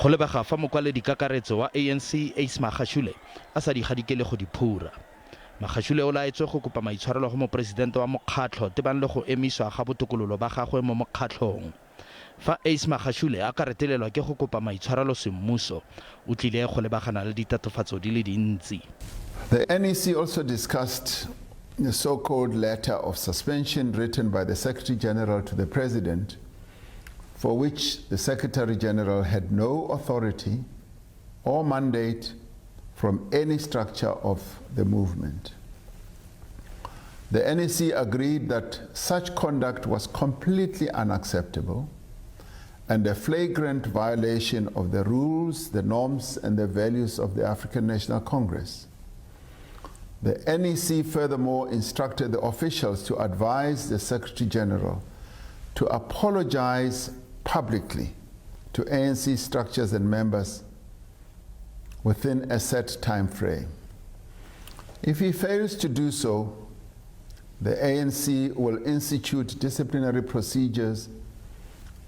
Go lebega fa mokwaledi kakaretso wa ANC Ace Magashule a sa di gadikele go di phura. Magashule o laetswe go kopa maitshwarelo go moporesidente wa mokgatlho tebang le go emiswa ga botokololo ba gagwe mo mokgatlhong. Fa Ace Magashule a ka retelelwa ke go kopa maitshwarelo semmuso, o tlile go lebagana le ditatofatso di le dintsi. The NEC also discussed the so-called letter of suspension written by the Secretary General to the President, for which the Secretary General had no authority or mandate from any structure of the movement. The NEC agreed that such conduct was completely unacceptable and a flagrant violation of the rules, the norms, and the values of the African National Congress. The NEC furthermore instructed the officials to advise the Secretary General to apologize publicly to ANC structures and members within a set time frame. If he fails to do so, the ANC will institute disciplinary procedures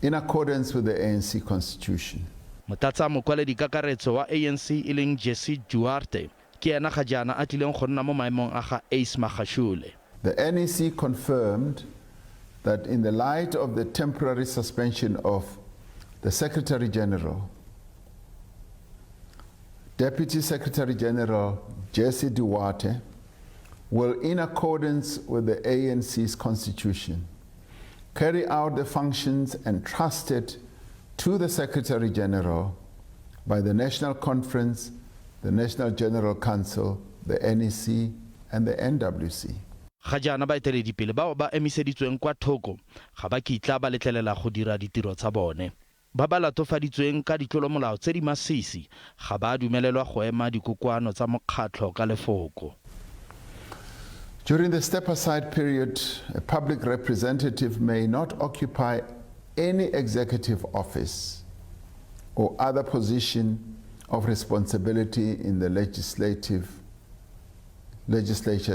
in accordance with the ANC constitution. Motlatsa mokwaledi kakaretso wa ANC e leng Jesse Duarte ke ena ga jaana a tlileng go nna mo maemong a ga Ace Magashule. The NEC confirmed that in the light of the temporary suspension of the Secretary General, Deputy Secretary General Jesse Duarte will, in accordance with the ANC's constitution, carry out the functions entrusted to the Secretary General by the National Conference, the National General Council, the NEC, and the NWC. Ga jaana baeteledipele bao ba emiseditsweng kwa thoko ga ba kitla ba letlelela go dira ditiro tsa bone. Ba ba latofaditsweng ka ditlolomolao tse di masisi ga ba a dumelelwa go ema dikokoano tsa mokgatlho ka lefoko. During the step aside period, a public representative may not occupy any executive office or other position of responsibility in the legislature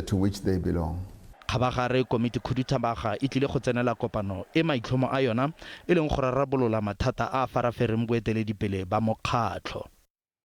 to which they belong. Kgabagare komiti khuduthamaga e tlile go tsenela kopano e maitlhomo a yona e leng go rarabolola mathata a a farafereng boeteledipele ba mokgatlho.